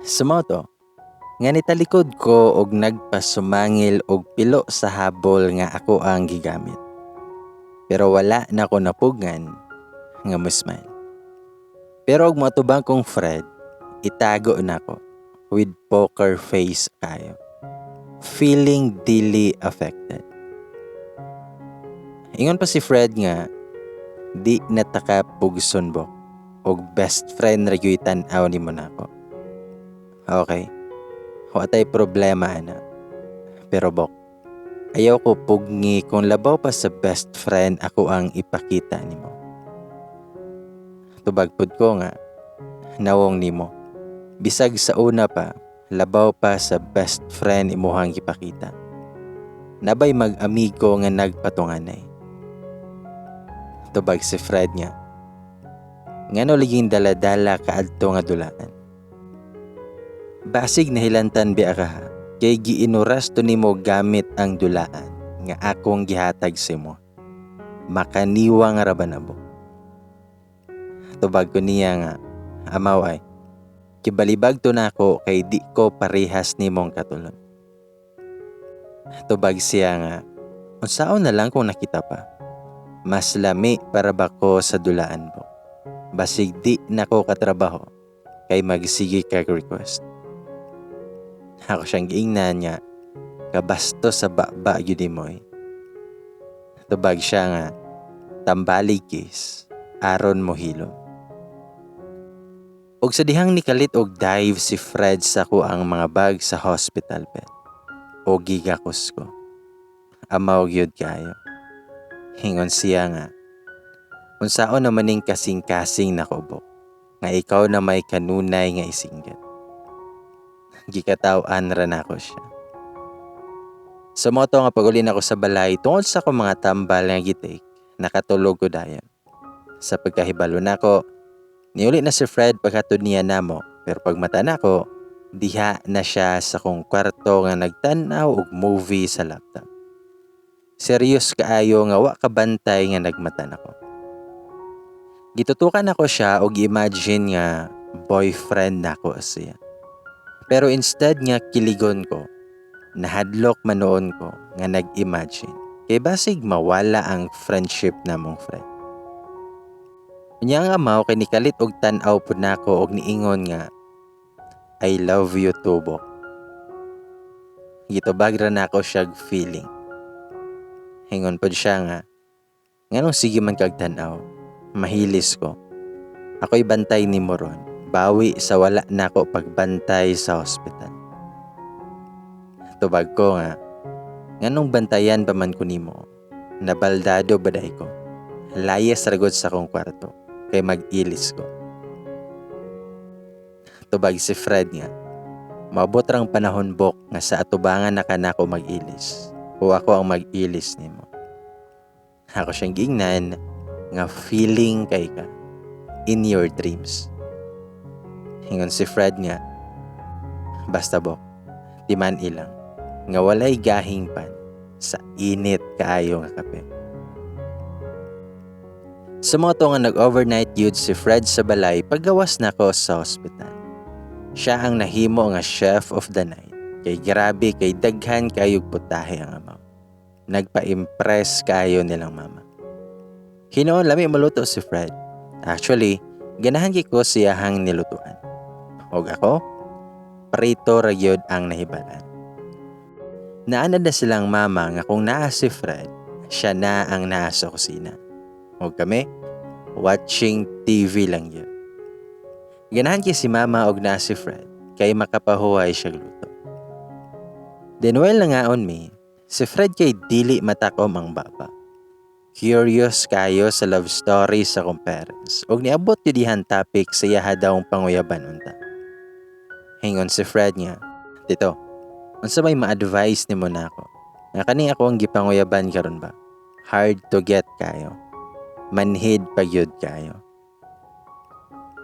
Sa mao to, nga nitalikod ko og nagpasumangil og pilo sa habol nga ako ang gigamit. Pero wala na ko napugngan nga mo smile. Pero og moatubang kong Fred, itago nako with poker face kayo. Feeling dili affected. Ingon pa si Fred nga di nataka pugson, Bok, og best friend ra gyud tan-aw nimo nako. Okay. Wa tay problema ana. Pero Bok, ayaw ko pugngi kung labaw pa sa best friend ako ang ipakita nimo. Tubag pud ko nga nawong nimo. Bisag sa una pa, labaw pa sa best friend imuhang gipakita. Nabay mag-amigo nga nagpatunganay. Tubag si Fred nga, ngano liging dala-dala ka adto nga dulaan? Basig nahilantan biya ka ha, kay giinuras to nimo gamit ang dulaan nga akong gihatag sa imo. Makaniwang ra ba na, Bok? Tubag ko niya nga, amaw ay, kibalibag to nako kay di ko parehas nimong katulon. Tubag siya nga, unsaon na lang kung nakita pa? Mas lami para ba ko sa dulaan, Bok? Basig di nako katrabaho kay magsige kag request. Ako siyang giingnan nga, kabasto sa baba gyud mo eh. Tubag siya nga, tambali kiss, aron mo hilom. Og sa dihang nikalit og dive si Fred sa ang mga bag sa hospital bed. O gigakos ko. Amaw gyud kayo. Ingon siya nga, unsaon naman ning kasing-kasing nako, Bok, nga ikaw na may kanunay nga isingget. Gikataw-an ra nako siya. Sa mao to nga pag-uli nako sa balay tungod sa akong mga tambal nga gitake, nakatulog ko dayon. Sa pagkahibalo nako, niuli na si Fred paghatod niya namo, pero pag mata nako, diha na siya sa kong kwarto nga nagtan-aw og movie sa laptop. Serious kaayo nga wa kabantay nga nagmata nako. Gitutukan nako siya og imagine nga boyfriend nako siya. Pero instead nga kiligon ko, nahadlok man nuon ko nga nag-imagine. Kay basig mawala ang friendship namong Fred. Unya ang amaw kay nikalit og tan-aw pud nako og niingon nga, "I love you too, Bok." Gitubag ra nako siyag feeling. Ingon pod siya nga, nganong sige man kag tan-aw, mahilis ko. Ako'y bantay nimo ron, bawi sa wala nako pagbantay sa hospital. Tubag ko nga, nganong bantayan pa man ko nimo, nabaldado ba diay ko? Layas ra gud sa akong kwarto, kay mag-ilis ko. Tubag si Fred nga, maabot rang panahon, Bok, nga sa atubangan na ka nako mag-ilis, o ako ang mag-ilis nimo. Ako siyang giingnan nga feeling kay ka in your dreams. Ingon si Fred nga, basta Bok, timan ilang, nga walay gahing pan sa init kaayo nga kape. Sa mao to nga nag-overnight yun si Fred sa balay paggawas nako sa hospital. Siya ang nahimo nga chef of the night. Kay grabe kay daghan kayog putahe ang amaw. Nagpa-impress kayo nilang mama. Hinuon lami maluto si Fred. Actually, ganahan kay ko siyahang nilutuan. Og ako, prito ra gyud ang nahibalan. Naanad na silang mama nga kung naa si Fred, siya na ang naa sa kusina. Og kami, watching TV lang yun. Ganahan kay si mama og naa si Fred, kay makapahuway siya luto. Then while nangaon mi, si Fred kay dili matakom ang baba. Curious kayo sa love story sa akong parents ug niabot yun dihan topic sa iyaha daw panguyaban unta. Ingon si Fred nga, "Tito, unsa may ma-advise nimo nako? Nga kani ako ang gipanguyaban karon ba? Hard to get kayo. Manhid pa gyud kayo."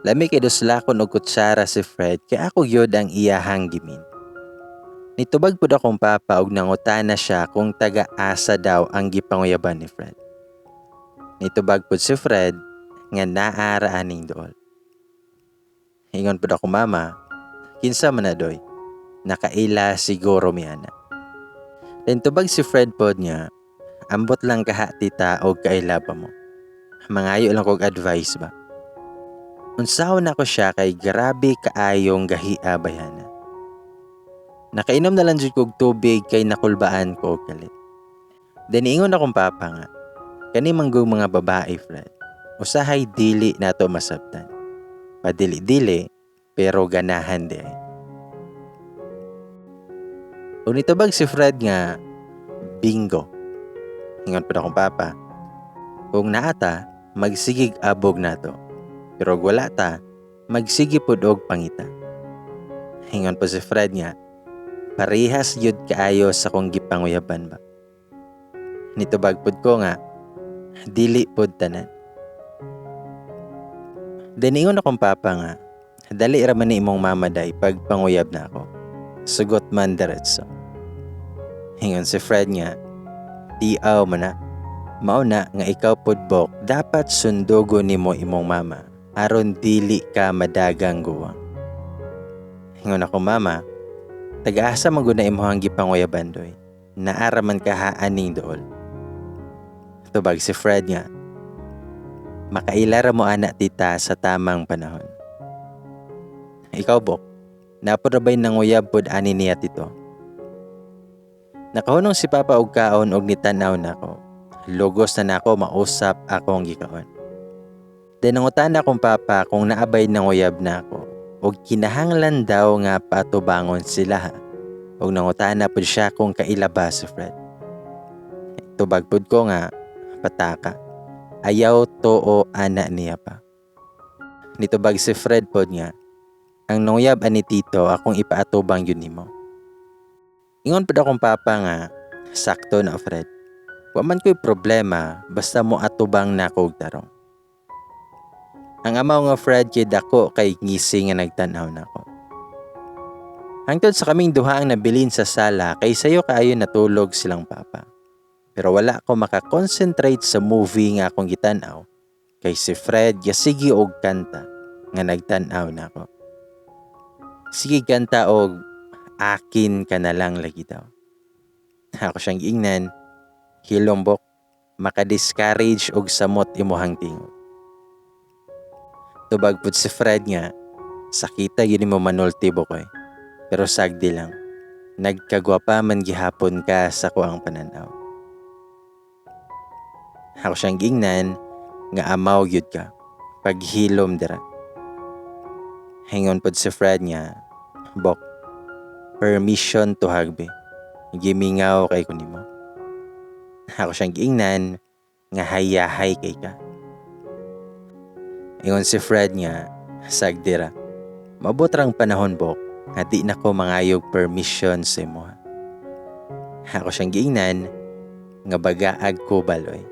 Lami kay duslakon og kutsara si Fred kay ako gyud ang iyahang gimin. Nitubag pud akong papa og nangutana siya kung taga-asa daw ang gipanguyaban ni Fred. Nitubag pud si Fred nga naa ra aning duol. Ingon pud ako mama, Kinsa man na doy? Nakaila siguro mi ana. Then tubag si Fred pod nga, "Ambot lang kaha, tita, og kaila pa mo. Mangayo lang kog advice ba." Unsaon nako siya kay grabe kaayong gahia bayhana. Nakainom na lang jud kog tubig kay nakulbaan ko og kalit. Then ingon akong papa nga, "Kani manggug mga babae, Fred, usahay dili nato masabtan. Padili-dili, pero ganahan diay." Ug nitubag si Fred nga, "Bingo." Ingon pod akong papa, "Kung naa ta, magsigig abog nato. Pero og wala ta, magsige pod og pangita." Ingon po si Fred nga, "Parehas gyud kaayo sa kong gipanguyaban ba." Nitubag pod ko nga, "Dili pod tanan." Then ingon akong papa nga, "Dali ra man ni imong mama day pag panguyab na ako. Sugot man diretso." Ingon si Fred nga, "Tiaw man na. Mao na nga ikaw pod, Bok, dapat sundugo nimo imong mama aron dili ka madagang guwang." Ingon ako mama, "Taga-asa man gud na imong gipanguyaban doy? Naara man kaha aning dool." Tubag si Fred nga, "Makaila ra mo ana, tita, sa tamang panahon." Ikaw, Bok, naa pod ra ba'y nanguyab pod ani niya, tito? Nakahunong si Papa og kaon og nitan-aw nako. Lugos na nako mausap akong gikaon. Then nangutana akong papa kung naa bay nanguyab nako og kinahanglan daw nga patubangon sila ha. Og nangutana pud siya kung kaila ba si Fred. Tubag pud ko nga, "Pataka. Ayaw tuo ana niya pa." Nitubag si Fred pod nga, "Ang nanguyab ani, tito, akong ipaatubang yun nimo." Ingon pud akong papa nga, "Sakto na, Fred. Wa man ko'y problema basta mo atubang nako og tarong." Ang amaw nga Fred kay dako kay ngisi nga nagtan-aw nako. Hangtod sa kaming duha ang nabilin sa sala kay sayo kaayo natulog silang papa. Pero wala ko makakonsentrate sa movie nga akong gitan-aw kay si Fred gasige og kanta nga nagtan-aw nako. Sige kanta og "Akin Ka Na Lang" lagi daw. Ako siyang giingnan, "Hilom, Bok, maka-discourage og samot imuhang tingog." Tubag pud si Fred nga, "Sakita gyud mo manulti, Bokoy. Pero sagdi lang. Nagkagwapa man gihapon ka sa kuang pananaw." Ako siyang giingnan nga, "Amaw gyud ka. Paghilom dira." Ingon pud si Fred nga, "Bok, permission to hug be. Gimingaw kay ko nimo." Ako siyang giingnan nga, "Hayahay kay ka." Ingon si Fred nga, "Sagdira. Mabot rang panahon, Bok, nga di na ko mangayog permission sa imo." Ako siyang giingnan nga, "Bagaag ko baloy."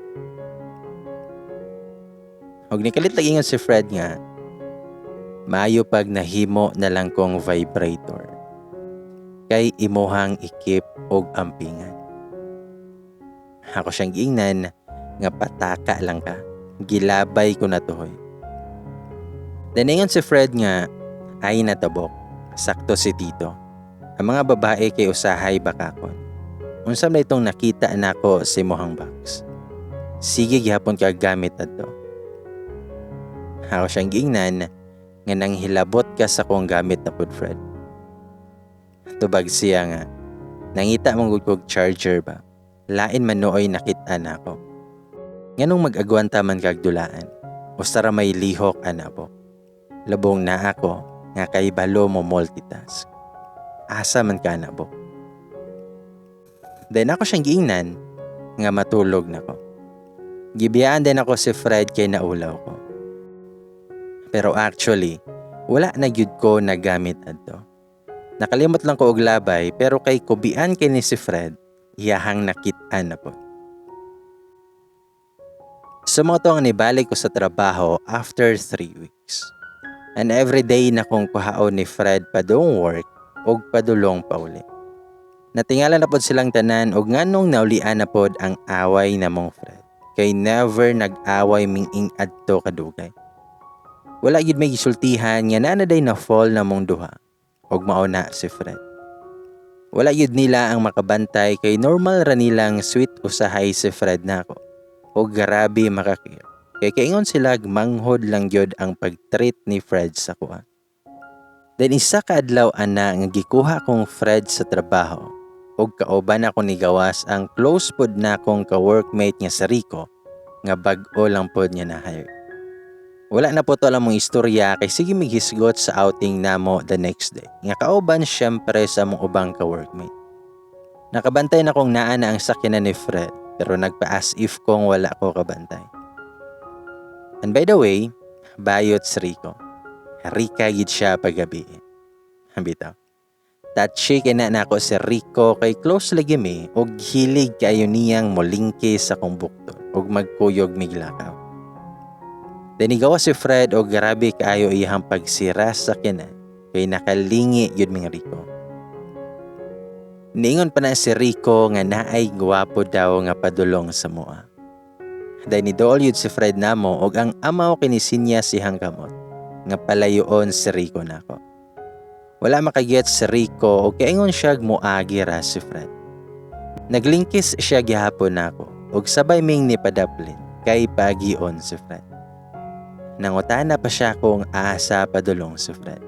Og nikalit lagi ingon si Fred nga, "Maayo pag nahimo na lang kong vibrator. Kay imuhang i-keep og ampingan." Ako siyang giingnan nga, "Pataka lang ka. Gilabay ko na tuhoy." Then ingon si Fred nga, "Ay natabok. Sakto si tito. Ang mga babae kay usahay bakakon. Unsa man itong nakita nako sa imuhang box? Sige gihapon ka gamit adto." Ako siyang giingnan nga, "Nanghilabot ka sa kong gamit na pud, Fred." Tubag siya nga, "Nangita man gud kog charger ba? Lain man nooy nakita nako. Nganong mag-agwanta man kag dulaan? Usa ra may lihok ana po. Labong na ako nga kay balo mo multitask. Asa man ka na, Bok?" Then ako siyang giingnan nga matulog na ko. Gibiyaan din ako si Fred kay naulaw ko. Pero actually, wala na gyud ko nagamit adto. Nakalimot lang ko og labay, pero kay kubian kay ni si Fred, iyahang nakit-an na po. So mao to ang nibalik ko sa trabaho after 3 weeks. And everyday na kong kuhaon ni Fred padung work og padulong pauli. Natingala na pod silang tanan og nganong naulian na pod ang away namong Fred. Kay never nag-away ming ing-adto kadugay. Wala gyud may gisultihan nga naa na day na fall na mong duha. Ug mao na si Fred. Wala yun nila ang makabantay kay normal ra nilang sweet usahay si Fred nako. O grabe makakir. Kay kaingon sila manghod lang gyud ang pagtreat ni Fred sa kuha. Then isa ka adlaw ana nga gikuha kong Fred sa trabaho ug kauban ako ni gawas ang close pod na akong ka-workmate nga si Rico nga bag-o lang pod niya na-hire. Wala na po to alam mong istorya kay sige mighisgot sa outing namo the next day. Nga kauban syempre sa among ubang ka-workmate. Nakabantay na kong naa na ang sakyanan ni Fred pero nagpa-as if kong wala ko kabantay. And by the way, bayot si Rico. Rika gid siya paggabi. Bitaw. Touchy kay na nako si Rico kay close lagi mi og hilig kayo niyang molingki sa kong bukton ug magkuyog miglakaw. Danigawa si Fred og grabe kaayo iyang pagsira sa sakyanan kay nakalingi yun ming Rico. Niingon pa na si Rico nga naay gwapo daw nga padulong sa mua. Dahil ni dool yun si Fred namo og ang amaw kinisinya siyang kamot nga palayoon si Rico nako. Wala makaget si Rico og kaingon siya moagi ra si Fred. Naglingkis siya gihapon nako og sabay ming ni padaplin kay pagion si Fred. Nangutana pa siya kung asa padulong si Fred.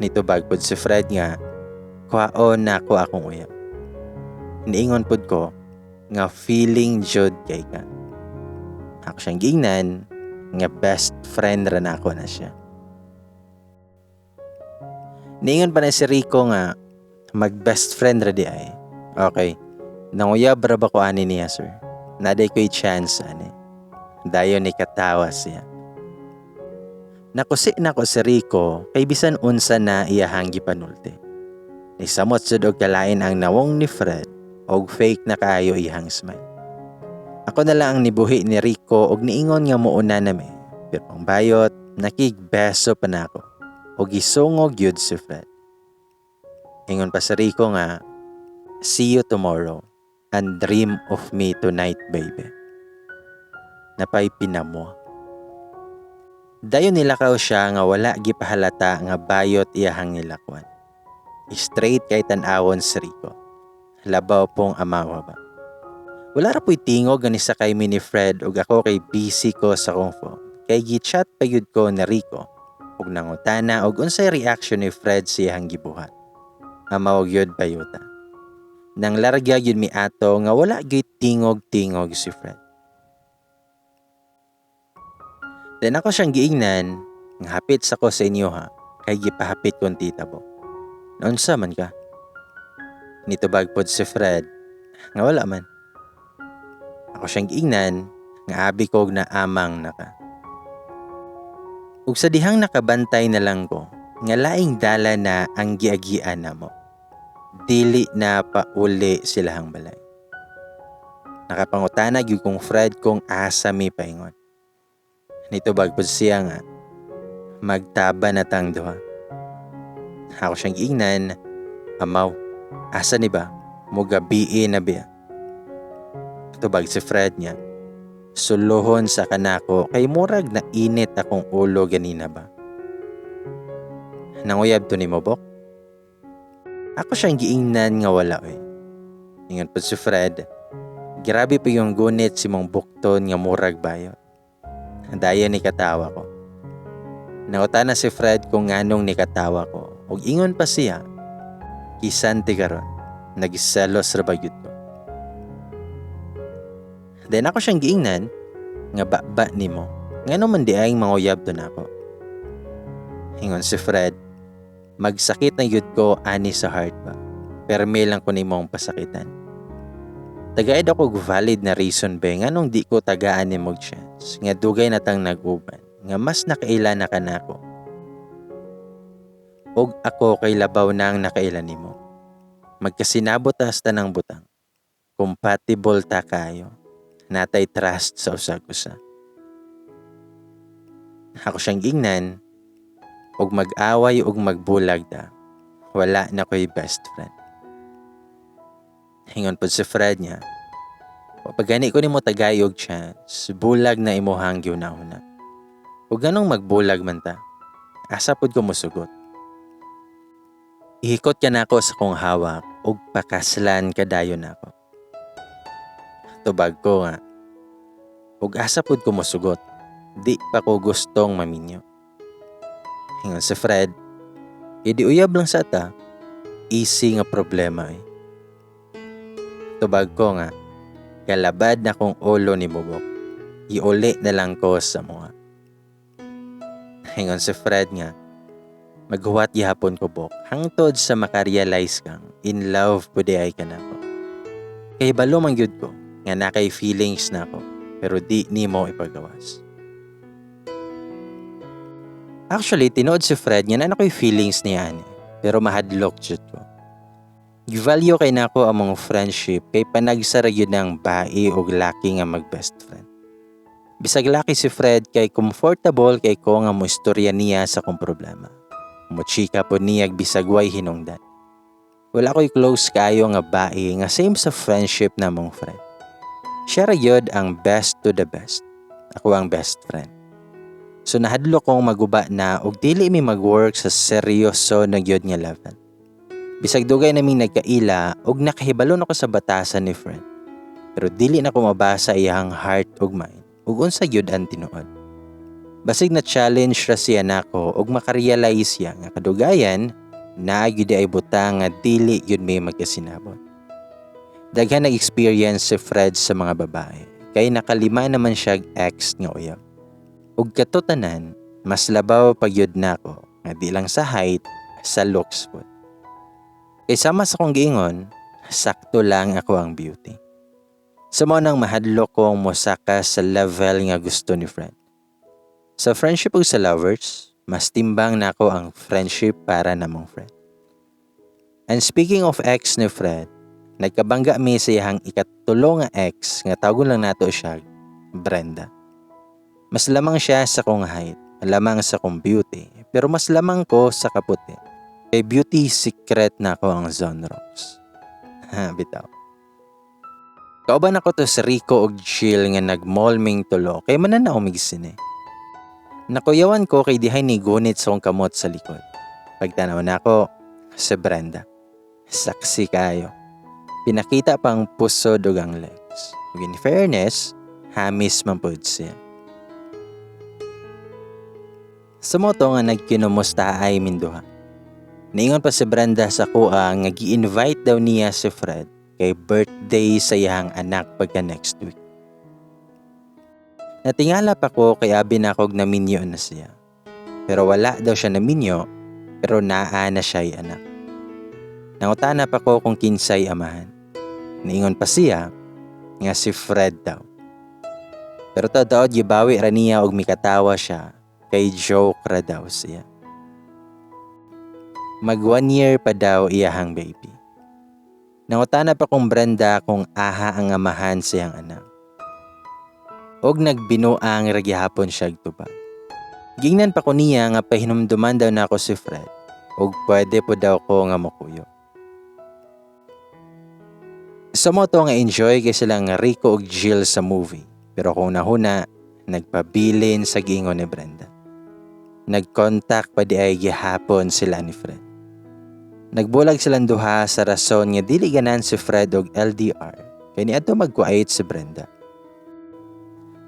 Nitubag pod si Fred nga kuhaon nako akong uyab. Niingon pod ko nga feeling jud kay ka. Ako siyang giingnan nga best friend ra nako na siya. Niingon pa na si Rico nga mag best friend ra di ay. Okay. Nanguyab ra ba ko ani niya, sir? Naday ko'y chance ani. Dayon ni katawa siya. Nakusi nako si Rico kay bisan unsa na iyahang gipanulti. Nisamot sud og kalain ang nawong ni Fred og fake na kaayo iyang smile. Ako na lang ang nibuhi ni Rico og niingon nga muuna nami. Pero ang bayot, nakigbeso pa nako og gisungog yun si Fred. Ingon pa si Rico nga, "See you tomorrow and dream of me tonight, baby." Napay pinamo. Dayon nilakaw siya nga wala gipahalata nga bayot iyahang nilakwan. Straight kay tan-awon si Rico. Labaw pong amawa ba. Wala ra po'y tingog nga nisakay mi ni Fred ug ako kay busy ko sa kong phone. Kay gi-chat pa yun ko ni Rico ug nangutana og unsay reaction ni Fred sa iyang gibuhat. Amaw gyud bayuta. Nang larga gyud mi ato nga wala gyud tingog-tingog si Fred. Then ako siyang giingnan nga hapit sa ko sa inyo ha kay gipahapit kong tita bo. Naunsa man ka? Nitubag pod si Fred nga wala man. Ako siyang giingnan nga abi kog na amang naka. Ug sa dihang nakabantay na lang ko nga laing dala na ang giagian namo. Dili na pauli silahang balay. Nakapangutana gyud kong Fred kung asa mi paingon. Nitubag pod siya nga magtaba na tang duha. Ako siyang giingnan, amaw, asa ni ba? Mugabii na biya. Tubag si Fred niya, suluhon sa kanako kay murag na init akong ulo ganina ba. Nanguyab to ni Mobok? Ako siyang giingnan nga wala oy. Ingon po si Fred, grabe pa yung gunit si mong bukton nga murag bayot. Dayon ni katawa ko. Nangutana si Fred kung nganong ni katawa ko. Ug ingon pa siya, kisan ti karon, nagiselos ra ba gyud ko. Then ako siyang giingnan, nga ba nimo, ngano man di ay manguyab to nako. Ingon si Fred, magsakit na gyud ko ani sa heart ba, permi lang ko nimong pasakitan. Tagaid ako og valid na reason ba nganong di ko tagaan nimo og chance, nga dugay na tang nag-uban, nga mas nakaila na ka nako. Og ako kay labaw na ang nakaila nimo. Magkasinabot ta sa tanang butang. Compatible ta kayo. Natay trust sa usag-usa. Ako siyang gingnan, og mag-away og magbulag ta. Wala na ko'y best friend. Hingon pod si Fred niya, pagani ko nimo tagay og chance, bulag na imuhang giunahuna. Ug ganong magbulag man ta, asa pod ko mosugot. Ihikot ka nako sa kong hawak ug pakaslan ka dayon nako. Tubag ko nga, ug asa pud ko mosugot, di pa ko gustong maminyo. Ingon si Fred, idi uyab lang sa ta, easy nga problema eh. Tubag ko nga, kalabad na kong ulo ni Bubok, iuli na lang ko sa mga. Ingon si Fred nga, maghuwat gihapon ko, Bok, hangtod sa makarealize kang in love pud ay ka nako. Kay balo man gyud ko nga nakay feelings nako, pero di nimo ipagawas. Actually, tinuod si Fred nga naa na ko'y feelings niya ani, pero mahadlok jud ko. Gi-value kay nako among friendship kay panagsara gyud ng bae og laki nga mag best friend. Bisag laki si Fred kay comfortable kay ko nga mo istorya niya sa akong problema. Mochika pod niya bisag way hinungdan. Wala ko'y close kayo nga bae nga same sa friendship namong friend. Siya ra gyud ang best to the best. Ako ang best friend. So nahadlok kong maguba na og dili mi mag-work sa seryoso na gyud nga level. Bisag dugay naming nagkaila og nakahibalo na ko sa batasan ni Fred. Pero dili na ko mabasa iyang heart ug mind ug unsa gyud ang tinuod. Basig na challenge ra siya nako ug makarealize siya nga kadugayan naa gyud ay butang nga dili gyud may magkasinabot. Daghan nag-experience si Fred sa mga babae kay nakalima naman siya ex nga uyab. Ug katotanan, mas labaw pa gyud nako nga di lang sa height, sa looks pod. Kay sama sa kong giingon, sakto lang ako ang beauty. Sa mao nang mahadlok kong mosaka sa level nga gusto ni Fred. Sa friendship ug sa lovers, mas timbang nako ang friendship para namong friend. And speaking of ex ni Fred, nagkabangga mi sa iyang ikatulo nga ex nga tawagon lang nato siya Brenda. Mas lamang siya sa kong height, lamang sa kong beauty, pero mas lamang ko sa kaputi. Kay beauty secret na ako ang Zonrox. Ha, bitaw. Kauban ako to si Rico og Jill nga nag-mall ming tulo kay mananaw mig sine. Nakuyawan ko kay dihay ni gunit sa akong kamot sa likod. Pagtanaw nako si Brenda. Saksi kayo. Pinakita pang pusod ug ang legs. Ug in fairness, hamis man pud siya. Sa moto nga nagkinumusta ay minduha. Niingon pa si Brenda sa kuha nga gi-invite daw niya si Fred kay birthday sa iyang anak pagka next week. Natingala pa ko kay abi na akog naminyo na siya. Pero wala daw siya naminyo, pero naa na siya'y anak. Nangutana pa ko kung kinsay amahan. Niingon pa siya nga si Fred daw. Pero totoo, gibawi ra niya og mikatawa siya kay joke ra daw siya. Mag 1 year pa daw iyahang baby. Nangutana pa kong Brenda kung aha ang amahan siyang anak. Og nagbinuang ra gihapon siya tubag. Gingnan pa ko niya nga pahinumduman daw nako si Fred ug pwede po daw ko nga mokuyo. Sa moto nga enjoy kay sila nga Rico ug Jill sa movie, pero kung nahuna nagpabilin sa giingon ni Brenda. Nagkontak pa di ay gihapon sila ni Fred. Nagbulag silang duha sa rason nga dili ganan si Fred og LDR kay niadto magkuait si Brenda.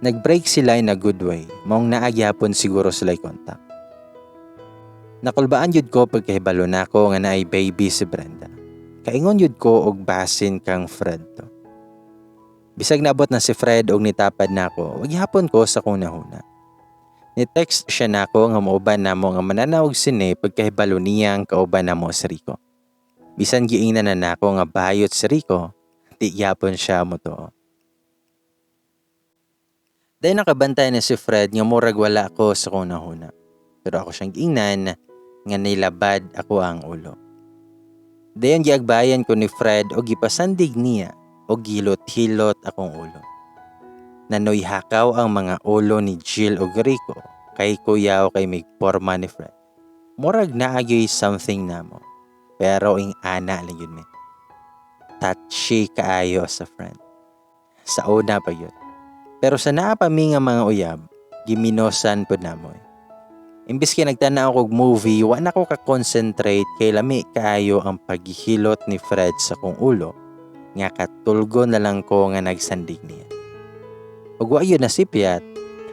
Nag-break sila in a good way, maong naa gihapon siguro sila contact. Nakulbaan yun ko pagkahibalo nako nga naay baby si Brenda. Kaingon yun ko og basin kang Fred to. Bisag naabot na si Fred og nitapad nako, wag gihapon ko sa kong nahuna. Ni-text siya nako nga mauban namo nga mananaw og sine pagkahibalo niya ang kauban namo si Rico. Bisan giingnan na nako nga bayot si Rico, di gyapon siya motuo. Dahil nakabantay na si Fred nga murag wala ko sa kong nahuna. Pero ako siyang giingnan nga nilabad ako ang ulo. Dayon giagbayan ko ni Fred og gipasandig niya og gihilot-hilot akong ulo. Nanoy hakaw ang mga ulo ni Jill ug Rico kay kuyaw kay mig porma ni Fred. Murag naagyoy something namo. Pero ing ana lang yun mi. Touchy kaayo sa friend. Sa una pa yun. Pero sa naa pa mi nga mga uyab, giminosan pod namo. Imbis kay nagtan-aw kog movie, wa na ko ka-concentrate kay lami kaayo ang paghihilot ni Fred sa kong ulo nga katulgo na lang ko nga nagsandig niya. Ug wa yun nasipyat,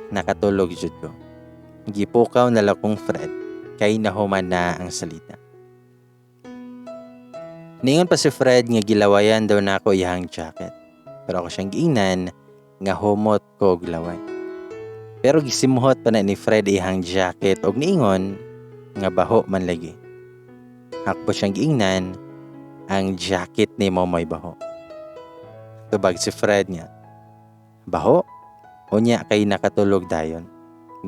nakatulog jud ko. Gipukaw na lang kong Fred kay nahuman na ang salita. Ningon pa si Fred nga gilawayan daw nako iyang jacket. Pero ako siyang giingnan nga humot ko og laway. Pero gisimuhot pa na ni Fred iyang jacket og niingon nga baho man lagi. Hakbo siyang giingnan, ang jacket ni mo mo'y baho. Tubag si Fred nga, baho? Unya kay nakatulog dayon.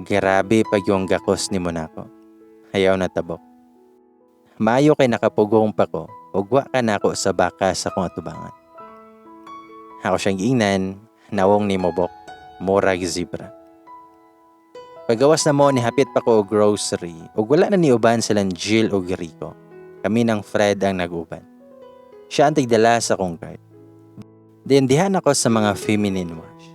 Grabe pag yung gakos ni mo nako. Ayaw na tabok. Maayo kay nakapugong pa ko ug wa ka nako sa baka sa akong atubangan. Ako siyang giingnan, nawong ni Mobok, murag zebra. Pagawas na mo, nihapit pa ko og grocery ug wala na niuban silang Jill og Rico. Kami ng Fred ang nag-uban. Siya ang tigdala sa akong cart. Then dihan ako sa mga feminine wash.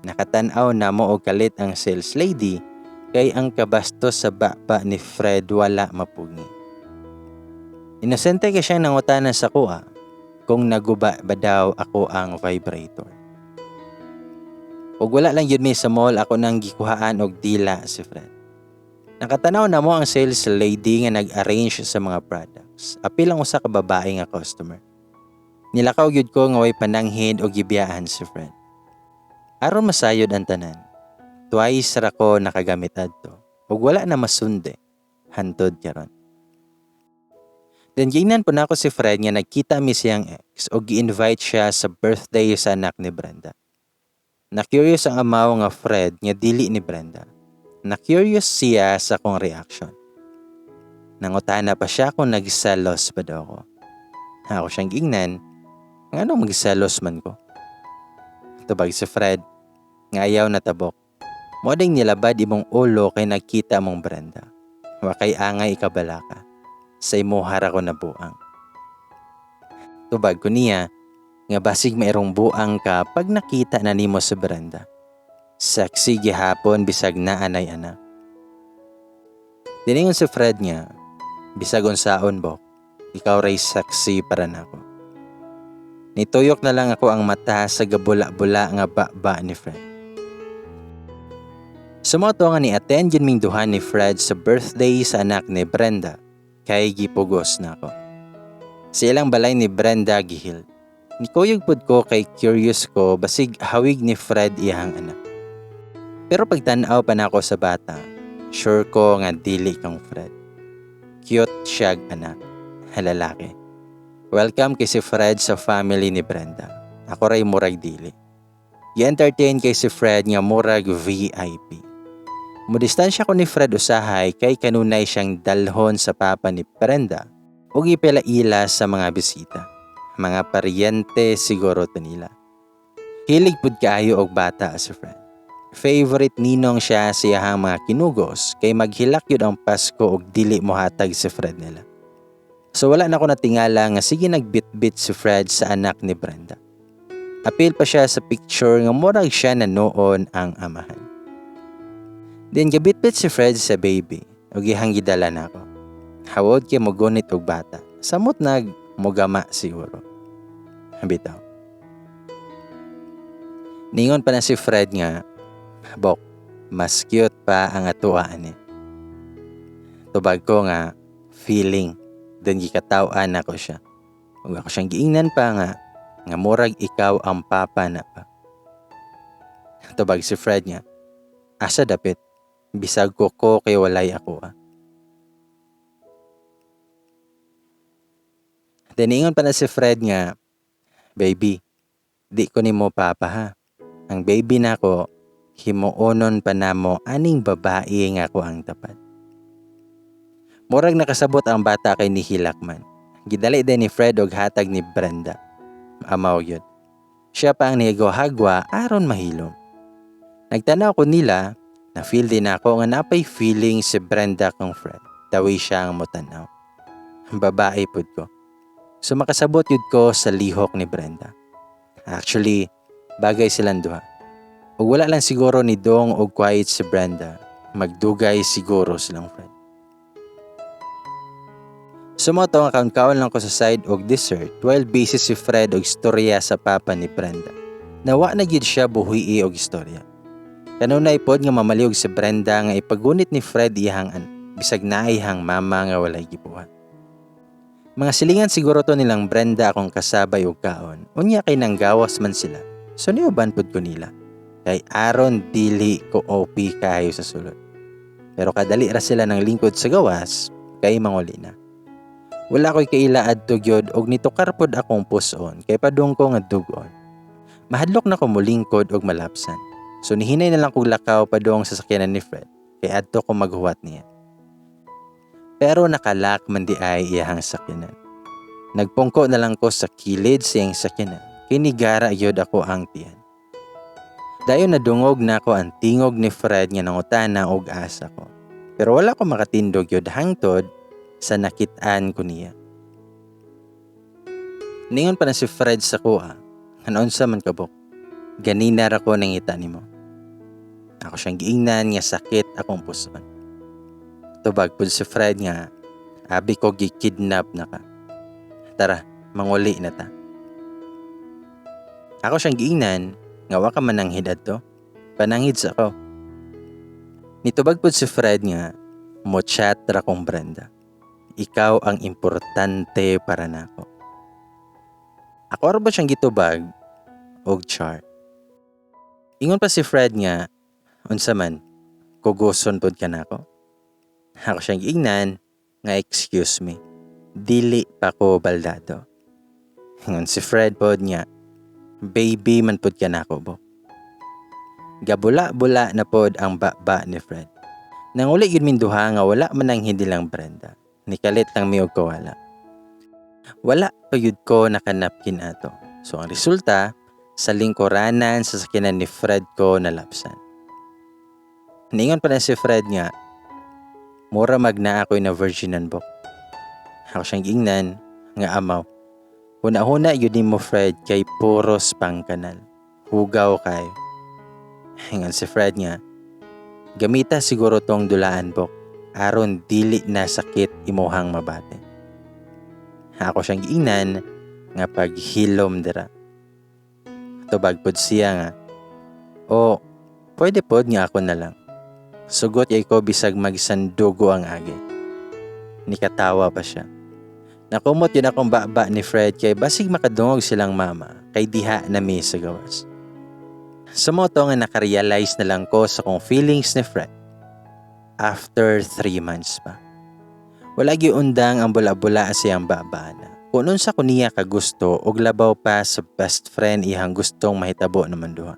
Nakatan-aw na mo og kalit ang sales lady kay ang kabastos sa baba ni Fred wala mapugi. Inosente kay siyang nangutana sa kuha kung naguba ba daw ako ang vibrator. Ug wala lang yun mi sa mall, ako nang gikuhaan og dila si Fred. Nakatanaw na mo ang sales lady nga nag-arrange sa mga products. Apil ang usa ka babae nga customer. Nilakaw gyud ko nga way pananghid og gibiyaan si Fred. Aron masayod ang tanan, twice ra ko nakagamit adto ug wala na masundi hantod karon. Then giingnan po nako si Fred nga nagkita mi siyang ex ug gi-invite siya sa birthday sa anak ni Brenda. Na-curious ang amaw nga Fred nga dili ni Brenda. Na-curious siya sa akong reaction. Nangutana pa siya kung nagselos ba daw ako. Ako siyang giingnan, nganong magselos man ko? Tubag si Fred, nga ayaw natabok. Mao ding nilabad imong ulo kay nagkita mong Brenda. Wa kay angay ikabalaka. Sa imuha ra ko nabuang. Tubag ko niya, nga basig mayroong buang ka pag nakita na nimo sa Brenda. Sexy gihapon bisag naa nay anak. Diningon si Fred nga, bisag unsaon bok, ikaw ray sexy para nako. Nituyok na lang ako ang mata sa gabula-bula nga baba ni Fred. Sumoto nga ni attend yun ming duha ni Fred sa birthday sa anak ni Brenda, kay gipugos na ako. Sa ilang balay ni Brenda gihil. Nikuyog pud ko kay curious ko basig hawig ni Fred iyang anak. Pero pagtan-aw pa nako sa bata, sure ko nga dili kang Fred. Cute siyag anak, lalaki. Welcome kay si Fred sa family ni Brenda. Ako ray murag dili. Gi-entertain kay si Fred nga murag VIP. Mudistansya ko ni Fred usahay kay kanunay siyang dalhon sa papa ni Brenda ug ipila-ila sa mga bisita. Mga paryente siguro to nila. Hilig pud kaayo og bata si Fred. Favorite ninong siya sa iyahang mga kinugos kay maghilak yun ang Pasko og dili mohatag si Fred nila. So wala na ko natingala nga sige nagbitbit si Fred sa anak ni Brenda. Apil pa siya sa picture nga murag siya na noon ang amahan. Then gabitbit si Fred sa baby ug iyang gidala nako. Hawod kay mogunit og bata. Samot nag mogama siguro. Bitaw. Ningon pa na si Fred nga, bok, mas cute pa ang atuan ni. Tubag ko nga, feeling, then gikatawan ako siya. Ug ako siyang giingnan pa nga, nga murag ikaw ang papa na pa. Tubag si Fred nga, asa dapit, bisag ko ko kay walay ako ah. Then ingon pa na si Fred nga, baby, di ko nimo papa ha. Ang baby nako, himuonon pa namo aning babae nga ko ang tapad. Murag nakasabot ang bata kay ni Hilakman. Gidali din ni Fred og hatag ni Brenda. Amaw yun. Siya pa ang nihagwa aron mahilom. Nagtanaw ko nila, na feel din ako nga napay feeling si Brenda kang Fred. Dawi siya ang motanaw. Babae pud ko. So makasabot yun ko sa lihok ni Brenda. Actually, bagay silang duha. Ug wala lang siguro ni Dong og quiet si Brenda. Magdugay siguro silang Fred. So mao to nga kaon-kaon lang ko sa side og dessert while busy si Fred og istorya sa papa ni Brenda. Nawa na gyud siya buhi og istorya. Kanunay pod nga mamaliog si Brenda nga ipagunit ni Fred iyahang anak bisag naay iyang mama nga walay gibuhat. Mga silingan siguro to nilang Brenda akong kasabay og kaon. Unya kay nanggawas man sila. So niuban pod ko nila. Kay aron dili ko OP kaayo sa sulod. Pero kadali ra sila ng lingkod sa gawas kay manguli na. Wala ko'y kaila adto gyud og nitukar pod akong puson kay padung ko nga dugon. Mahadlok na ko mulingkod og malapsan. So nihinay na lang kog lakaw padung sa sakyanan ni Fred kay adto ko maghuwat niya. Pero nakalak man di ay iyahang sakyanan. Nagpungko na lang ko sa kilid sa iyang sakyanan kay nigara gyud ako ang tiyan. Dayon nadungog nako ang tingog ni Fred nga nangutana og asa ko. Pero wala ko makatindog gyud hangtod sa nakit-an ko niya. Ningon pa na si Fred sa kuha, nga unsa man ka, Bok. Ganina ra ko nangita nimo. Ako siyang giingnan nga sakit akong puson. Tubag pud si Fred nga abi ko gikidnap na ka. Tara, manguli na ta. Ako siyang giingnan nga wa ka mananghid adto. Pananghid sa ako. Nitubag pud si Fred nga mo chat ra kong Brenda. Ikaw ang importante para nako. Ako ra ba siyang gitubag og char. Ingon pa si Fred nga unsa man, kugoson pud ka nako. Ako siyang giingnan nga excuse me, dili pa ko baldado. Ingon si Fred pod nga baby man pod ka nako bo. Gabula-bula na pod ang baba ni Fred. Nanguli gyud minduha nga wala man ang hindi lang Brenda. Nikalit lang mi og kawala. Wala pa gyud ko nakanapkin ato. So ang resulta, sa lingkuranan sa sakyanan ni Fred ko nalapsan. Ningon pa na si Fred nga, mura magna ako'y na virginan, Bok. Ako siyang giingnan nga amaw. Huna-huna yun nimo, Fred, kay puros pang kanal. Hugaw kayo. Ingon si Fred nga, gamita siguro tong dulaan, Bok. Aron dili na sakit imuhang mabate. Ako siyang giingnan nga paghilom dira. Tubag pod siya nga, o pwede pod nga ako na lang. Sugot yay ko bisag magsandugo ang agi. Nikatawa pa siya. Nakumot yun akong baba ni Fred kay basig makadungog silang mama kay diha na mi sa gawas. Sumoto nga nakarealize na lang ko sa kong feelings ni Fred. After 3 months pa. Wala undang ang bula-bula sa iyang baba na. Kung unsa ko niya kagusto og labaw pa sa best friend iyang gustong mahitabo naman duha.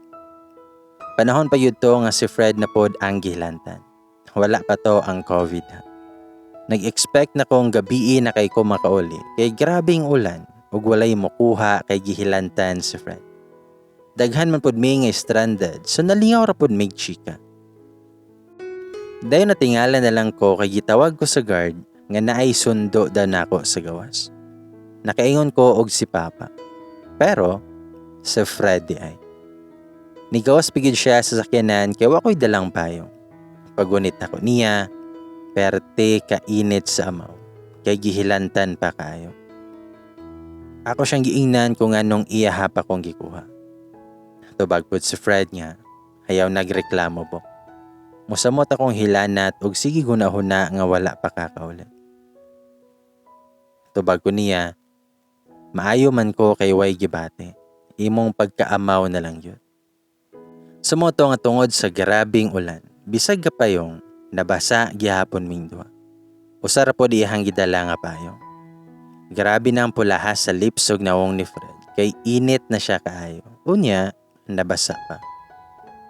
Panahon pa yun to nga si Fred na pod ang gihilantan. Wala pa to ang COVID ha. Nag-expect na kong gabii na kay ko makauli kay grabing ulan ug walay mokuha kay gihilantan si Fred. Daghan man pod mi nga stranded, so nalingaw ra pod mig chika. Dayon natingala na lang ko kay gitawag ko sa guard nga naay sundo daw nako sa gawas. Nakaingon ko og si Papa. Pero si Fred di ay. Nigawas pigid siya sa sakyanan kay wa ko'y dalang payong. Pagunit ako niya, perte kainit sa amaw, kay gihilantan pa kayo. Ako siyang giingnan kung anong iyaha pa kong gikuha. Tubag pod si Fred nga, hayaw nagreklamo, Bok. Musamot akong hilanat og sige guna-huna nga wala pa kakaulit. Tubag ko niya, maayo man ko kay way gibati. Imong pagkaamaw na lang yun. Sumoto nga tungod sa grabing ulan, bisag gapayong, nabasa gihapon ming duha. Usa ra pod iyahang gidala nga payong. Grabe na ang pulaha sa lips ug nawong ni Fred kay init na siya kaayo. Unya, nabasa pa.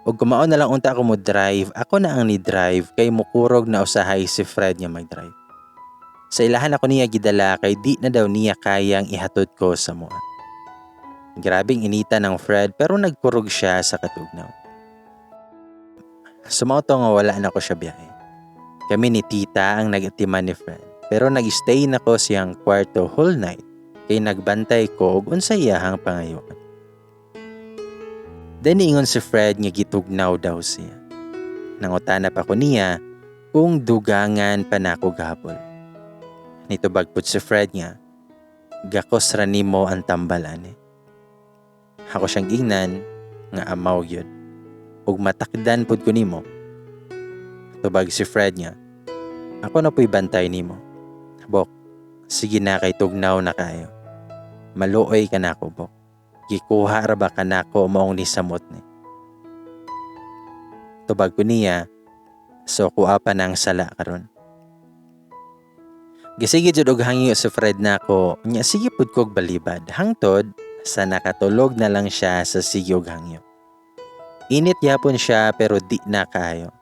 Ug kumao na lang unta ako mo drive, ako na ang ni drive kay mukurog na usahay si Fred nga mag-drive. Sa ilahan ako niya gidala kay di na daw niya kayang ihatod ko sa mua. Grabing inita ng Fred pero nagkurog siya sa katugnaw. Sumauto nga wala na ko siya biyahe. Kami ni tita ang nag-atiman ni Fred pero nag-stay na ko siyang kwarto whole night kay nagbantay ko og unsa iyahang pangayoan. Then niingon si Fred nga gitugnaw daw siya. Nangutana pa ko niya kung dugangan pa nako gabol. Nitubag pud si Fred nga, "Gakos ra nimo ang tambal ani." Ako siyang ingnan nga, "Amaw gyud. Ug matakdan pud ko nimo." Tubag si Fred nga, "Ako na pu'y bantay nimo. Bok, sige na kay tugnaw na kayo. Maluoy ka nako, Bok. Gikuha ra ba ka nako maong nisamot ni." Tubag ko niya, "So kuha pa ng sala karon." Gisige jud og hangyo si Fred nako, nya sige pud kog balibad. Hangtod sa nakatulog na lang siya sa sige og hangyo. Init yapon siya pero di na kaayo.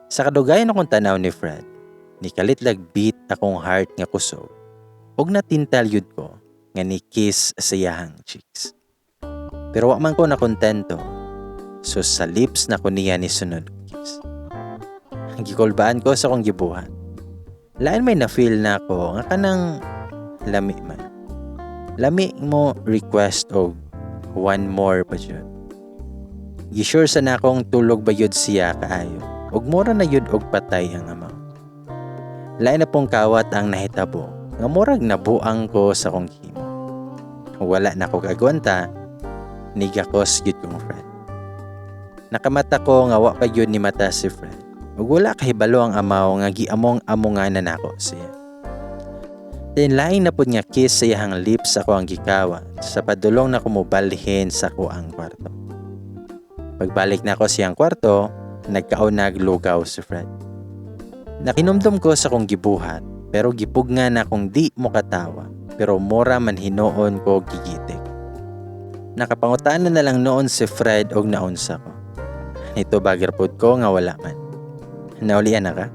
Sa kadugayan akong tanaw ni Fred, nikalit lag beat akong heart nga kusog. Ug natintal yud ko nga ni kiss sa iyahang cheeks. Pero wa man ko nakontento. So sa lips na ko niya ni sunod kiss. Gikulbaan ko sa akong gibuhat. Lain may na-feel na ako nga kanang lami man. Lami mo request og one more pa jud. Gisure sa na akong tulog ba yud siya kaayo. Ug mura na yud og patay ang amaw. Lain na pong kawat ang nahitabo nga murag nabuang ko sa akong himo. Wala na ko kagwanta, nigakos gyud kong Fred. Nakamata ko nga wa pa gyud ni mata si Fred. Ug wala kahibalo ang amaw nga giamong-amongan na nako siya. Then lain na pud nga kiss sa iyahang lips ako ang gikawat sa padulong na kumubalhin sa kuang kwarto. Pagbalik na ako siyang kwarto, nagkaunag lugaw si Fred. Nakinumdum ko sa kong gibuhat pero gipugna na kung di mo katawa pero mura man hinuon ko gigitik. Nakapangutana na lang noon si Fred og naunsa ko. Ito bagir pod ko nga wala man. "Naulian na ka?"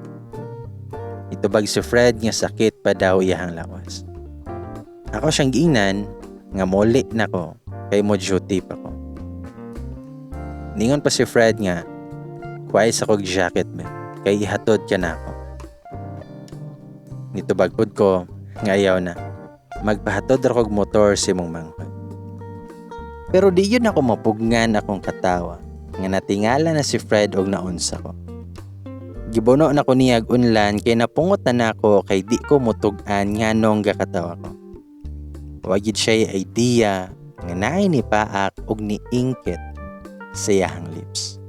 Itubag si Fred nga sakit pa daw iyahang lawas. Ako siyang giingnan nga muli na ko kay mo duty pa ko. Ningon pa si Fred nga, "Kuhay sa kog jacket me, kay ihatod ka na ako." Nitubag pud ko nga ayaw na. Magpahatod ra kog motor si mong manghod. Pero di yun ako mapugnan akong katawa nga natingala na si Fred og naunsa ko. Gibuno na ko niyag unlan kay napungot na nako kay di ko mutug-an nganong gakatawa ko. Wa gyud siya idea nga naay ni paak og niingkit sa iyahang lips.